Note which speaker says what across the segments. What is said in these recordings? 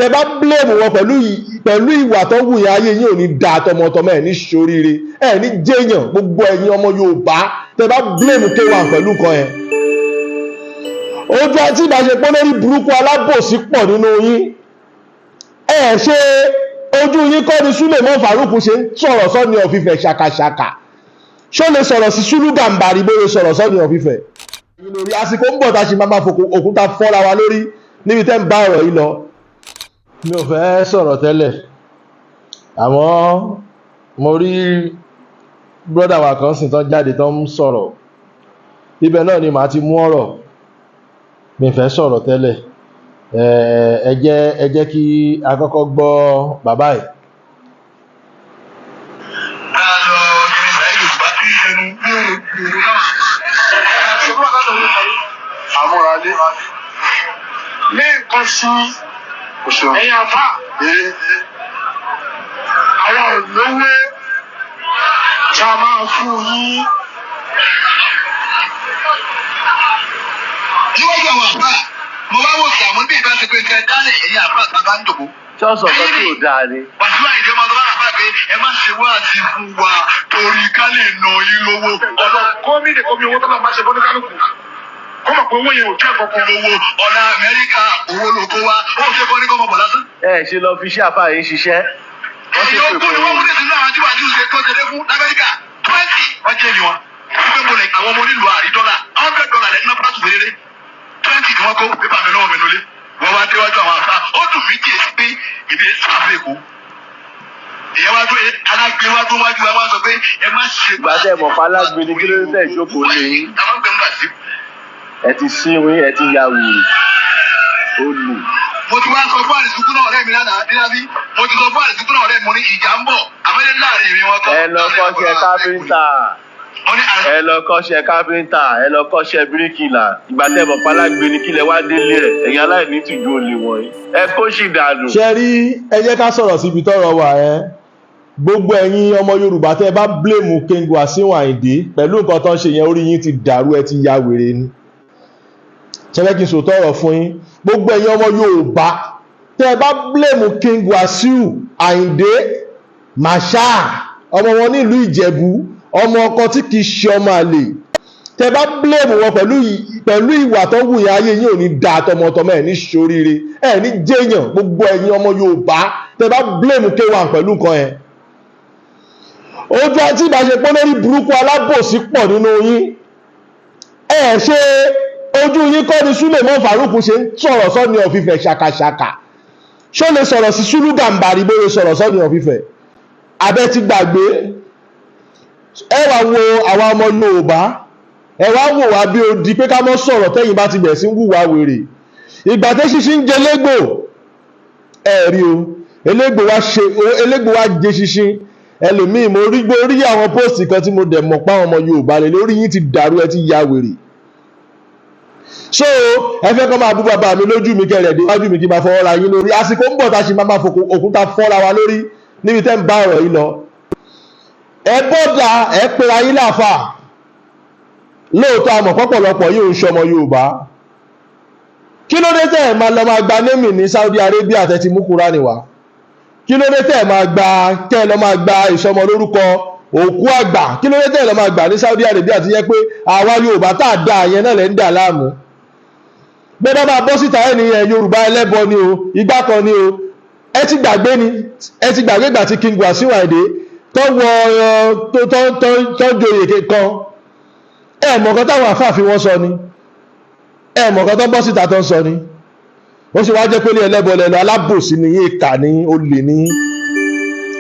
Speaker 1: Tẹ bá blame wọn pẹ̀lú ìwà tó wù yẹn, ayé yín ò ní da tọmọtọmọ, ẹ̀ ní ṣoríire, ẹ̀ ní jẹ́yàn. Gbogbo ẹ̀yin ọmọ Yorùbá tẹ bá blame K1 pẹ̀lú nǹkan yẹn, ojú àti ìbáṣepọ̀ lórí burúkú alábòsí pọ̀ nínú yín. Ẹ ṣe ojú yín kọ́ ni Suleiman Farouk ṣe ń sọ̀rọ̀ sọ́ni of Ifẹ̀ ṣàkàṣàkà? Ṣó lè sọ̀rọ̀ sí Sulu Gàmbàrí bóyá sọ̀rọ̀ sọ́ni of Ifẹ̀? Lórí àsìkò ń bọ̀ tá a ṣe máa ma fòkò òkúta fọ́ra wa lórí níbi tẹ́ ń bá ọ̀rọ̀ yìí lọ. Mi ò fẹ́ sọ̀rọ̀ tẹ́lẹ̀, àmọ́ mo rí brother wa kan sì tán jáde tán ń sọ̀rọ̀, ibẹ̀ náà ni màá ti mú ọ̀rọ̀. Mi fẹ́ sọ̀rọ̀ tẹ́lẹ̀. Ẹ jẹ́ kí a kọ́kọ́ gbọ́ bàbá yìí.
Speaker 2: Lọ Saheed Òṣùpá ẹnu
Speaker 3: Àmúralé.
Speaker 2: Lẹ́ẹ̀kan sí,
Speaker 3: O ṣeun.
Speaker 2: ẹ̀yin àfà, àwa ò lówó tí a máa fún yín.
Speaker 4: Níwájú àwọn àbá, mo wá wò sàmú bí ìbá ti pé kẹ dálẹ̀, ẹ̀yìn àbá àtàbá ń dògbò.
Speaker 5: Ṣọ́ọ̀ṣì ọ̀kan tí ò dáa ni.
Speaker 4: Wàsíù Àyìndé ọmọ tó bá rà bá pé ẹ má ṣe wá àti fún wa torí ká lè nà yín lówó.
Speaker 2: Ọ̀nà kọ́mí lè kọ́mí owó tó bá máa ṣe fún oníkálukú. Kó mọ̀ pé owó yẹn ò jẹ́ kankan.
Speaker 4: Lówó ọ̀nà Amẹ́ríkà, owó ló kó wá, ó ṣe kọ́ ní kọ́ ọmọ bọ̀ lásán.
Speaker 5: Ẹ ṣe lọ fi iṣẹ́ àfáà yín ṣiṣẹ́. Wọ́n ṣe
Speaker 4: Èyí
Speaker 5: pè
Speaker 4: ogún ni
Speaker 5: fún
Speaker 4: wọ́n mú
Speaker 5: yín.
Speaker 4: ní sínú àwọn tí wàá ṣe tó ṣe dé fún l'Amẹ́ríkà 20, wọ́n jẹ́ ìwọ̀n. Wípé mo lè àwọn ọmọ onílù àrí dọ́là $100 lẹ́nu náà pàṣẹ fèrè 20 ni wọ́n kó pépà mi lọ́wọ́ mi nulẹ̀. Wọ́n wá déwájú àwọn àfa, ó dùn mí díẹ̀ sí pé èmi sàfẹ́ èkó. Ìyẹn wá dún alágbe wá dún wájú wa, wá sọ pé ẹ má ṣe.
Speaker 5: Ìgbà tẹ́ ẹ mọ̀ pa alágbe ni, kí ló dé tẹ́ ìjókòó lé yín?
Speaker 4: Àwọn gbẹ̀mú gbà sí.
Speaker 5: Ẹ ti sínwín, ẹ ti ya wèrè. Ó lù.
Speaker 4: Mo ti wá sọ fún àdìsúkú náà, ọ̀rẹ́ mi lánàá nílábí, mo ti sọ fún àdìsúkú náà, ọ̀rẹ́ mi, mo ní ìjà ń bọ̀ àmọ́lé láàrin ìrìn wọn kan.
Speaker 5: Ẹ lọ kọ́ṣẹ́ káfíńtà.
Speaker 4: Wọ́n ní àrùn.
Speaker 5: Ẹ lọ kọ́ṣẹ́ káfíńtà, ẹ lọ kọ́ṣẹ́ bíríkìlà. Ìgbà tẹ́ ẹ mọ̀ pa alágbe ni, kí lẹ wá délé ẹ̀? Ẹ̀yin aláìní tìjú olè wọ̀nyí. Ẹ kó sì dànù.
Speaker 1: Ṣe rí, ẹ jẹ́ ká sọ̀rọ̀ síbi tọ́rọ̀ wà. Ẹ́ gbogbo ẹ̀yin ọmọ Yorùbá tẹ́ ẹ bá blame King Wasiu Ayinde pẹ̀lú nǹkan tó ń ṣe yẹn, orí yín ti dàrú, ẹ ti ya wèrè ni. Ṣe fẹ́ kí n sòótọ́ ọ̀rọ̀ fún yín? Gbogbo ẹ̀yin ọmọ Yorùbá tẹ́ ẹ bá blame King Wasiu Ayinde Marshal, ọmọ wọn nílùú Ìjẹ̀bú, ọmọ ọkọ tí kìí ṣe ọmọ àlè, tẹ́ bá blame wọn pẹ̀lú ìwà tó wù yẹn, ayé yín ò ní da tọmọtọmọ, ẹ̀ ní ṣoríire, ẹ̀ ní jẹ́yàn. Gbogbo ẹ̀yin ọmọ Yorùbá tẹ́ bá blame K1 pẹ̀lú nǹkan yẹn, ojú àti ìbáṣepọ̀ lórí burúkú alábòsí pọ̀ nínú yín. Ẹ ṣe ojú yín kọ́ ni Suleiman Farouk ṣe ń sọ̀rọ̀ sọ́ni of Ifẹ̀ ṣàkàṣàkà? Ṣó lè sọ̀rọ̀ sí Sulu Gàmbàrí bóyá sọ̀rọ̀ sọ́ni of Ifẹ̀? Abẹ́ ti gbàgbé. Ẹ wá wo àwa ọmọ Yorùbá, ẹ wá wò wá bí odi pé ká mọ́ sọ̀rọ̀ tẹ́yìn bá ti bẹ̀rẹ̀ sí ń wùwà wèrè. Ìgbà tí ṣíṣí ń jẹ légbò, ẹ rí o, elégbò wá ṣe, elégbò wá jẹ ṣíṣí ẹlòmíì. Mo rí rí àwọn post kan tí mo dẹ̀ mọ̀ pé àwọn ọmọ Yorùbá lè lórí yín ti dàrú, ẹ ti ya wèrè. So ẹ fẹ́ kọ́ máa bú bàbá mi lójú mi, kẹrẹ̀ déwájú mi, kí n máa fọwọ́ ra yín lórí. Àsìkò ń bọ̀ tá a ṣe máa máa fòkò òkúta fọ́ra wa lórí níbi tẹ́ ń bá ọ̀rọ̀ yìí lọ. Ẹ bọ́dà, ẹ pera yín láàfà lóòótọ́, àmọ̀ pọ̀pọ̀lọpọ̀ yìí ń ṣọmọ Yorùbá. Kí ló dé tẹ́ ẹ̀ máa lọ máa gba némì ní Saudi Arabia tẹ́ ti mú Kúránì wá? Kí ló dé tẹ́ ẹ̀ máa gba, tẹ́ ẹ lọ máa gba ìsọmọ lórúkọ òkú àgbà? Kí ló dé tẹ́ ẹ lọ máa gbà ní Saudi Arabia ti yẹ pé àwa Yorùbá tá a dá yẹn náà lẹ́ ń dà láàmú? Bẹ́ẹ̀ bá máa bọ́ síta, ẹ̀ nìyẹn, Yorùbá ẹlẹ́bọ ni o, igbá kan ni o. Ẹ ti gbàgbé ni, ẹ ti gbàgbé ìgbà tí King Wasiu Ayinde tó wọ tó joyè kan. Ẹ mọ̀ kan táwọn àfáàfin wọn sọ ni, ẹ mọ̀ kan tó bọ́ síta tó ń sọ ni. Ó sì wá jẹ́ pé ní ẹlẹ́bọ lẹ́nu, alábòsí ni yín, ìkà ní, olè ní,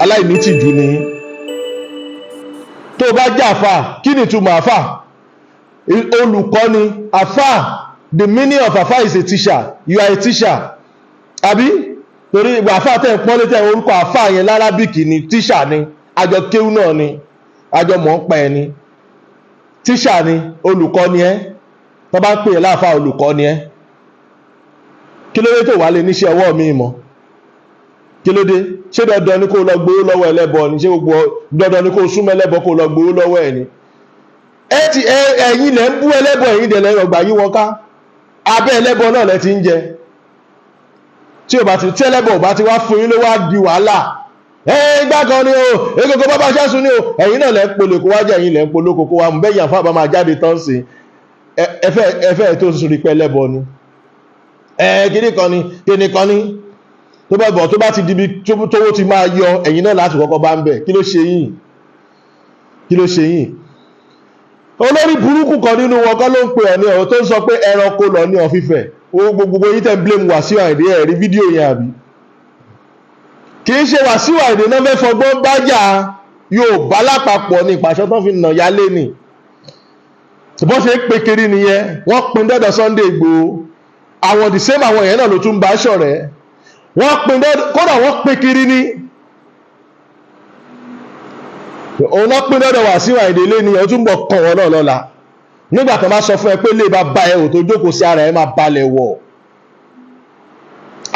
Speaker 1: aláìnítìjú ni. Tó o bá jẹ́ àfà, kí ni ìtumọ̀ àfà? Olùkọ́ ni àfà. The meaning of àfà is a teacher. You are a teacher, àbí? Torí àfà tẹ̀ ń pọ́nlé tẹ̀ orúkọ àfà yẹn lárabíkì ni, teacher ni. Àjọ kéwú náà ni, àjọ mọ̀ ń pa ẹ̀ ni, teacher ni, olùkọ́ ni ẹ́. Tó bá ń pè é láàfà, olùkọ́ ni ẹ́. Kí ló dé tó wà lè níṣẹ́ ọwọ́ mi mọ́? Kí ló dé? Ṣé dandan ni kó lọ gbowó lọ́wọ́ ẹlẹ́bọ ni? Ṣé gbogbo dandan ni kó súnmọ́ ẹlẹ́bọ kó lọ gbowó lọ́wọ́ ẹ̀ ni? Ẹ ti ẹ̀yin lẹ́ ń bú ẹlẹ́bọ, ẹ̀yin dẹ̀ lẹ́ ọgbà yí wọn ká, abẹ́ ẹlẹ́bọ náà lẹ ti ń jẹ. Tí ò bá ti tí ẹlẹ́bọ̀ ò bá ti wá fún yín ló wá di wàhálà. Ẹ gbá kan ni o, egogo bàbá ṣẹ́sùn ni o. Ẹ̀yin náà lẹ́ ń polè kó wá jẹ́, ẹ̀yin lẹ́ ń polóko kó wá mú bẹ́ẹ̀ yàn fún àbá máa jáde tán sí. Ẹfẹ́ tó sùn rí pẹ́ lẹ́bọ ni. Ẹ kíní kan ni, kíní kan ni. Tó bá bọ̀ tó bá ti dibi tówó ti máa yọ, ẹ̀yin náà láti kọ́kọ́ bá ń bẹ̀. Kí ló ṣe yín? Kí ló ṣe yín? Olórí burúkú kan nínú wọn kọ́ ló ń pe Ọ̀ọ̀ni ọ̀rọ̀ tó ń sọ pé ẹranko lọ ní ọ̀fífẹ́. Owó gbogbo yín tẹ́ ń blame Wàsíù Àyìndé, ẹ̀ rí fídíò yẹn àbí? Kì í ṣe Wàsíù Àyìndé náà fẹ́ fọgbọ́n bájà, Yorùbá lápapọ̀ ní ìpàṣẹ tó fi nà yálé ni. Bó ṣe ń pe kiri nìyẹn, wọ́n pin dọ́dọ̀ Sunday Igboho. Àwọn the same àwọn yẹn náà ló tún bá ṣọ̀rẹ́. Wọ́n pin dọ́dọ̀, kódà wọ́n pin kiri ní. Òun náà pín lọ́dọ̀ Wàsíù Àyìndé lé ní, ó tún bọ̀ kàn wọ́n náà lọ́la. Nígbà tó máa sọ fún ẹ pé lè bá ba ẹ ò tó jókòó sí ara ẹ máa balẹ̀ wọ̀.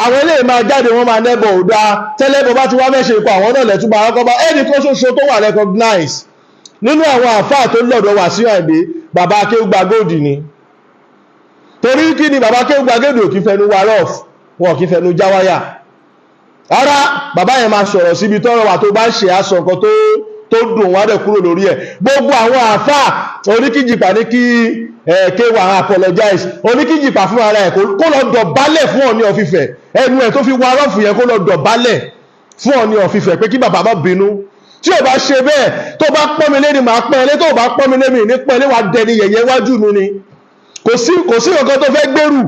Speaker 1: Àwọn eléyìí máa jáde, wọ́n máa nẹ́bọ̀ ò dáa. Tẹ́lẹ̀bọ̀ bá ti wá fẹ́ ṣe ikọ̀ àwọn náà lẹ́tún máa kọ́ bá ẹnì kan ṣoṣo tó wà recognize nínú àwọn àfáà tó lọ́dọ̀ Wàsíù Àyìndé, bàbá Akéwùgbà Gold ni. Torí kí ni bàbá Akéwùgbà Gold ò kí fẹnu wa rough, wọn ò kí fẹnu já wáyà. Rárá, bàbá yẹn máa sọ̀rọ̀ síbi tọ́rọ̀ wà tó bá ṣe aṣọ nǹkan tó dùn wá dẹ̀ kúrò lórí ẹ̀. Gbogbo àwọn àfáà oníkíjìpá ní kí kéwà apologize, oníkíjìpá fún ara ẹ̀ kó lọ dọ̀bálẹ̀ fún Ọọ̀ni of Ifẹ̀. Ẹnu ẹ̀ tó fi wá rọ́ọ̀fù yẹn, kó lọ dọ̀bálẹ̀ fún Ọọ̀ni of Ifẹ̀ pé kí bàbá má bínú. Tí ò bá ṣe bẹ́ẹ̀, tó bá pọ́n mi lé ni màá pọ́n ẹ lé, tó bá pọ́n mi lé mi ní pọ́n ẹ lé, wàá dẹni yẹ̀yẹ́ wájú mi ni. Kò sí nǹkan tó fẹ́ gbèrú.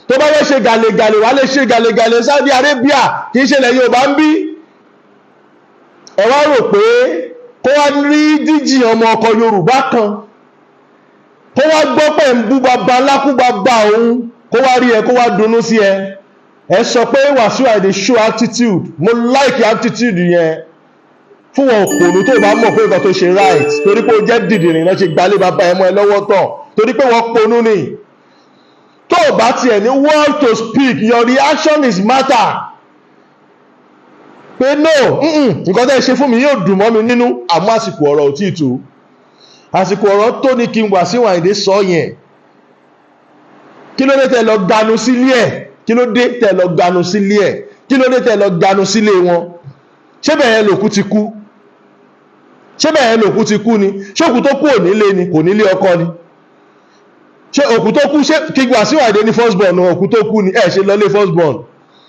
Speaker 1: Tó bá fẹ́ ṣe gàlégàlé, wàá lè ṣe gàlégàlé Saudi Arabia, kì í ṣe ilẹ̀ Yorùbá ń bí. Ẹ wá rò pé kó wá rí díjì ọmọ ọkọ Yorùbá kan, kó wá gbọ́ pé ń bú bàbá lákú bàbá òun, kó wá rí ẹ, kó wá dunnú sí ẹ. Ẹ sọ pé Wàsíù Àyìndé show attitude. Mo like attitude yẹn fún wọn. Òpònú tó bá mọ̀ pé nǹkan tó ṣe right, torí pé ó jẹ́ dìdìrìn náà ṣe gbalé bàbá ẹ mọ́ ẹ lọ́wọ́ tán, torí pé wọ́n ponú ni. Tó o bá tiẹ̀ ní word to speak, your reaction is matter, pé no, nǹkan tẹ́ ẹ ṣe fún mi yóò dùn mọ́ mi nínú, àmọ́ àsìkò ọ̀rọ̀ ò tí ì tó. Àsìkò ọ̀rọ̀ tó ní kí n Wàsíù Àyìndé sọ yẹn. Kí ló dé tẹ́ lọ ganu sílé ẹ̀? Kí ló dé tẹ́ lọ ganu sílé ẹ̀? Kí ló dé tẹ́ lọ ganu sílé wọn? Ṣé bẹ́ẹ̀ lòkú ti kú? Ṣé bẹ́ẹ̀ lòkú ti kú ni? Ṣé òkú tó kú ò nílé ni? Kò nílé ọkọ ni? Ṣé òkú tó kú, ṣé King Wàsíù Àyìndé ní first born? Òkú tó kú ni ẹ ṣe lọlé first born,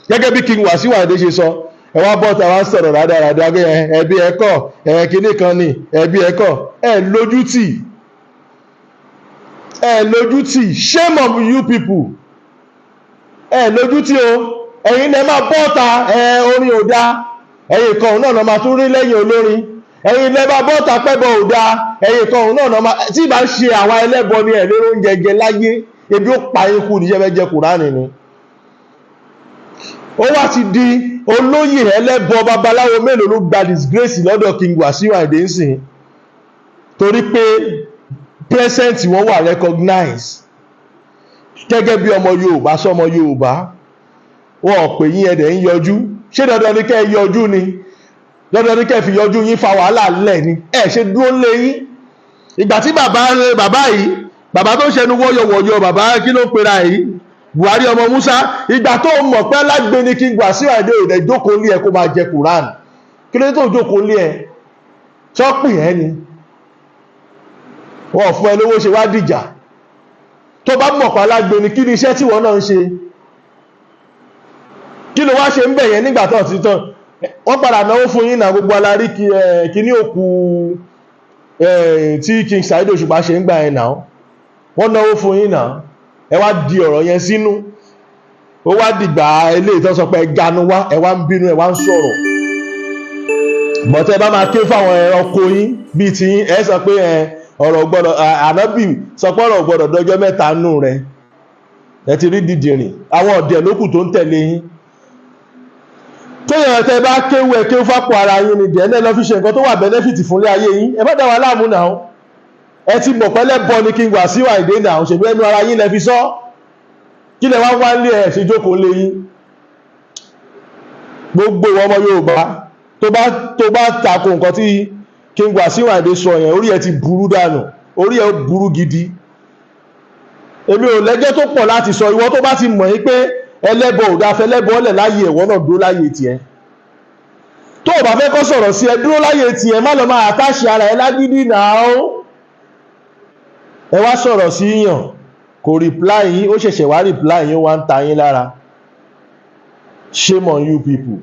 Speaker 1: gẹ́gẹ́ bí King Wàsíù Àyìndé ṣe sọ. Ẹ wá bọ́ ta, wá ń sọ̀rọ̀ rádaràda pé ẹbí ẹ kọ́ ẹ, kinní kan ni ẹbí ẹ kọ́. Ẹ lójútì, ẹ lójútì. Shame on you people. Ẹ lójútì o. Ẹ̀yin lẹ máa bọ́ ta ẹ, orin ò dáa. Ẹ̀yin kan náà lọ máa tún rí lẹ́yìn olórin. Ẹ̀yin lẹ máa bọ́ ta pẹ́bọ ò dáa. Ẹ̀yin kan náà lọ máa tí ìbá ṣe àwa ẹlẹ́bọ ni ẹ̀ lérò oúnjẹ jẹ láyé. Ebi ó pa yín kú níṣẹ́ fẹ́ jẹ Kùránì ni. Ó wá ti di olóyè ẹlẹ́bọ. Babaláwo mélòó ló gba disgrace lọ́dọ̀ King Wasiu Ayinde ń sìn, torí pé present wọn wà recognize gẹ́gẹ́ bí ọmọ Yorùbá sọmọ Yorùbá. Wọn ò pè yín, ẹ̀dẹ̀ ń yọjú. Ṣé dandan ni kẹ́ ẹ yọjú ni? Dandan ni kẹ́ ẹ fi yọjú yín fa wàhálà lẹ̀ ni? Ẹ ṣe dúró lé yín. Ìgbà tí bàbá bàbá yìí, bàbá tó ń ṣẹnu wọ́yọ̀wọ̀yọ̀, bàbá kí ló ń pera yìí, Buhari ọmọ Musa, ìgbà tó mọ̀ pé alágbe ni King Wasiu Ayinde, òde jókòó lé ẹ kó máa jẹ Quran. Kí ló dé tó jókòó lé ẹ? Sọ́pì ẹ ni wọ́n fún ẹ lówó ṣe wá dìjà. Tó bá mọ̀ pé alágbe ni, kí ni iṣẹ́ tí wọ́n náà ń ṣe? Kí ló wá ṣe ń bẹ̀ yẹn nígbà tó ti tán? Wọ́n padà náwó fún yín náà. Gbogbo alárí kí ní òkú tí King Saheed Òṣùpá ṣe ń gbà ẹ̀ náà, wọ́n náwó fún yín náà. Ẹ wá di ọ̀rọ̀ yẹn sínú, ó wá dìgbà eléyìí tó sọ pé ẹ ganu wá, ẹ wá ń bínú, ẹ wá ń sọ̀rọ̀. Bọ̀tẹ́ bá máa ké fáwọn ẹranko yín bíi ti yín, ẹ sọ pé ẹ ọ̀rọ̀ gbọ́dọ̀, ànábì sọ pé ọ̀rọ̀ gbọ́dọ̀ dọjọ́ 3 nù rẹ̀. Ẹ ti rí dìdìrìn àwọn ọ̀dẹ̀ lókù tó ń tẹ̀lé yín. Téèyàn tẹ bá kéwu, ẹ kéwu fápò ara yín ni. Díẹ̀ náà lọ fi ṣe nǹkan tó wà benefit fúnlé ayé yín. Ẹ bá dá wa láàmú náà. Ẹ ti mọ̀ pẹ́lẹ́ bọ́ ni King Wasiu Ayinde náà, ṣèbí ẹnu ara yín lẹ fi sọ. Kí lẹ wá wá lé ẹ ṣe jókòó lé yín? Gbogbo ìwọ ọmọ Yorùbá tó bá tako nǹkan tí King Wasiu Ayinde sọ yẹn, orí ẹ ti burú dànù, orí ẹ burú gidi. Èmi ò lẹ́jọ́ tó pọ̀ láti sọ. Ìwọ tó bá ti mọ̀ yín pé Ẹlẹ́bọ ò dáa, fẹlẹ́bọ ọ̀lẹ̀ láyé ẹ̀wọ́ náà, dúró láyé tiẹ̀. Tó o bá fẹ́ kọ́ sọ̀rọ̀ sí ẹ, dúró láyé tiẹ̀, má lọ máa àtàṣe ara ẹ lágídí náà. Ẹ wá sọ̀rọ̀ sí yàn, kò reply yín, ó ṣẹ̀ṣẹ̀ wá reply yín, ó wá ń ta yín lára. Shame on you people.